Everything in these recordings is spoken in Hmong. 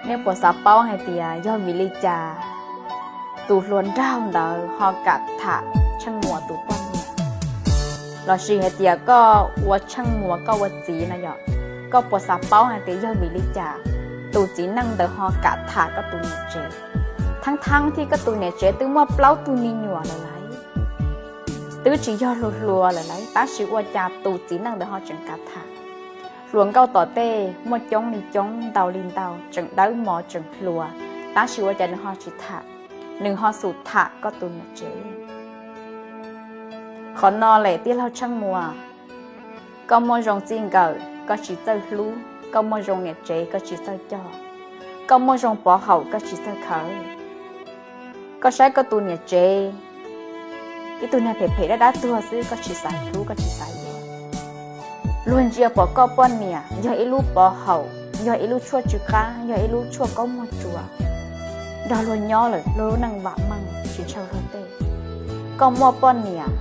Nej puas xav paub hais tias yog vim li cas tus hluas nraug ntawd ho kam tham Tsheej Muas tus poj niam? Lossis hais tias koj ua Tsheej Muas koj ua txiv no yom, koj puas xav paub hais tias yog vim li cas tus txiv neej ntawd ho kam tham koj tus niam tsev? Thaab thaab thiab koj tus niam tsev twb muaj plaub tug me nyuam lawm lauj, twb tsis yog hluas hluas lawm lauj, tab sis ua cas tus txiv neej ntawd ho tseem kam tham? Hluas nkauj tom tej muaj coob li coob ntau li ntau, tseem dawb mos tseem hluas, tab sis ua cas nws ho tsis tham, nws ho xum tham koj tus niam tsev? Qhov no lawm tij laug Tsheej Muas, koj muaj zoo txij nkawm koj tsis txawj hlub, koj muaj zoo niam tsev koj tsis txawj coj, koj muaj zoo pov haum koj tsis txawj khawv. Koj saib koj tus niam tsev, ib tug neeg phem phem dab dab tuag xwb koj tsis xav hlub koj tsis xav yuav. Luag ntsia pom koj poj niam yog ib lub pov haum, yog ib lub tshuaj tsw qab, yog ib lub tshuaj kaub muag tsua, nrog luag nyob lawm luag lub neej vam meej tsis ntshaw luag tej. Koj muaj poj niam,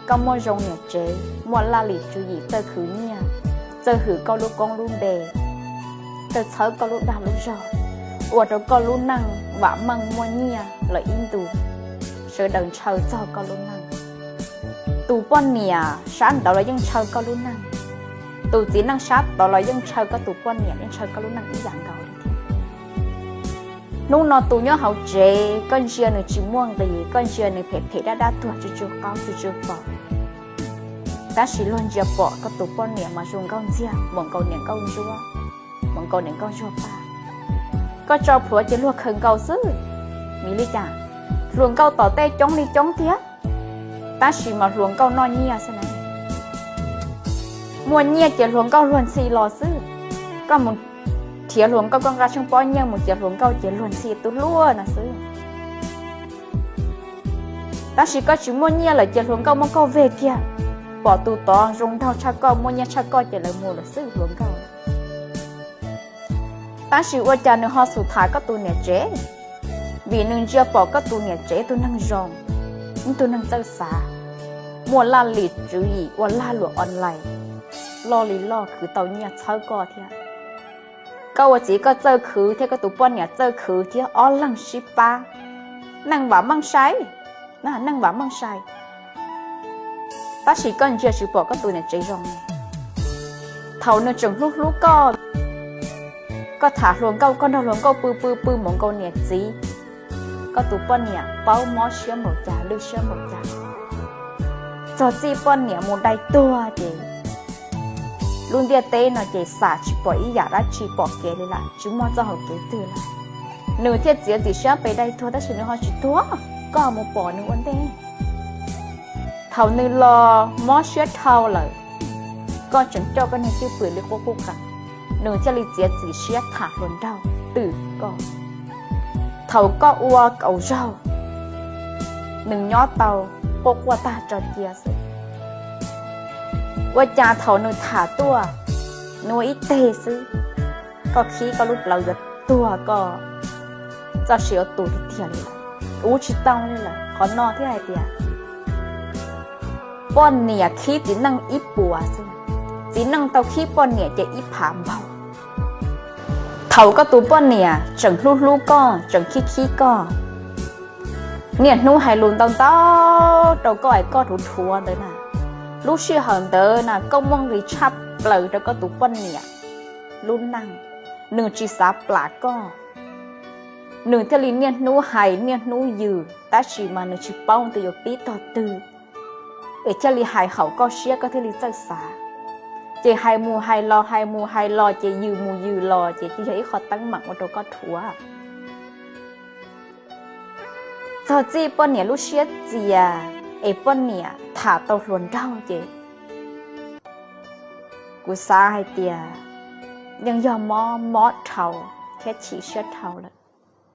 koj muaj zoo niam tsev, muaj laj lim tswv yim txawj khwv nyiaj, txawj hwm koj lub koob lub npe, txawj txhawb koj lub dag lub zog, ua rau koj lub neej vam meej muaj nyiaj lawm ib ntus, sawv daws ntshaw txog koj lub neej. Tus poj niam sab ntawd los yeej ntshaw koj lub neej, tus txiv neej sab tod los yeej ntshaw koj tus poj niam, yeej ntshaw koj lub neej ib yam nkaus li thiab. Hnub no tus nyob hauv tsev koj ntsia nws tsis muaj nqis, koj ntsia nws phem phem dab dab tuag tsw tsw qaub tsw tsw pom, tab sis luag ntsia pom koj tus poj niam mas zoo nkauj ntxiag, npaum nkaus niam nkauj ntsuab, npaum nkaus niam nkauj zuag paj. Koj tso plhuav ces luag khaws nkaus xwb. Vim li cas? Hluas nkauj tom tej coob li coob thiab, tab sis mas hluas nkauj noj nyiaj xwb na. Muaj nyiaj ces hluas nkauj luag ntxhi los xwb. Koj mus nrhiav hluas nkauj koj nqa tsheej pob nyiaj mus ces hluas nkauj ces luag ntxhi tu luaj no xwb. Tab sis koj tsis muaj nyiaj lawm ces hluas nkauj muab koj veg kiag, pom tus tod zoo nraug tshaj koj, muaj nyiaj tshaj koj ces lawv mus lawm xwb hluas nkauj. Tab sis ua cas nws ho xub tham koj tus niam tsev? Vim nws ntsia pom koj tus niam tsev ib tug neeg zoo, ib tug neeg txawj xav, muaj laj lim tswv yim ua lag luam online, loj li loj khwv tau nyiaj txhawb koj thiab. Koj ua txiv koj txawj khwv thiab koj tus poj niam txawj khwv thiab, ob leeg sib pab, neej vam meej sai, neej vam meej sai. Tab sis koj ntsia tsis pom koj tus niam tsev zoo. Thaum nws tseem hlub hlub koj, koj tham hluas nkauj, koj nrog hluas nkauj pw pw pw npaum nkaus niam txiv, koj tus poj niam paub mob siab npaum cas lwj siab npaum cas. Txog txij poj niam mus dai tuag ces lub ntiaj teb no ces xam tsis pom ib yam dab tsi pom kev li lawm, tsis muaj txoj hau kev twg lawm. Nws thiaj txiav txim siab pes dai tuag tab sis nws ho tsis tuag, koj mus pom nws ua ntej. Thaum nws los mob siab dhau lawm, koj tseem coj koj niag cwj pwm li quaj quj qees, nws thiaj li txiav txim siab tham hluas nraug twm koj. Thaum koj ua kaum zaug, nws nyob tau quaj quaj tag tso cia xwb. Ua cas thaum nws tham tuaj, nws ua ib teg xwb, koj khib koj lub plawv yuav tuag koj txoj sia yuav tu tiag tiag li lawm, ua tsis tau li lawm. Qhov no thiaj hais tias poj niam khib txiv neej ib puas xwb, txiv neej tau khib poj niam ces ib phav npaug. Thaum koj tus poj niam tseem hlub hlub koj, tseem khib khib koj, niaj hnub hais lus ntau ntau rau koj es koj dhuav dhuav ntawd na, lub sij hawm ntawd na koj muaj nqis tshaj plaws rau koj tus poj niam lub neej, nws tsis xav plam koj. Nws thiaj li niaj hnub hais niaj hnub yws, tab sis mas nws tsis paub tias yuav pib tog twg, es thiaj li hais haum koj siab koj thiaj li txawj xav. Ces hais mus hais los hais mus hais los ces yws mus yws los ces cia yog ib qho teeb meem ua rau koj dhuav. Txog txij poj niam lub siab txias es poj niam tham tau hluas nraug ces kuv xav hais tias yeej yog mob mob dhau thiab chim siab dhau lawm.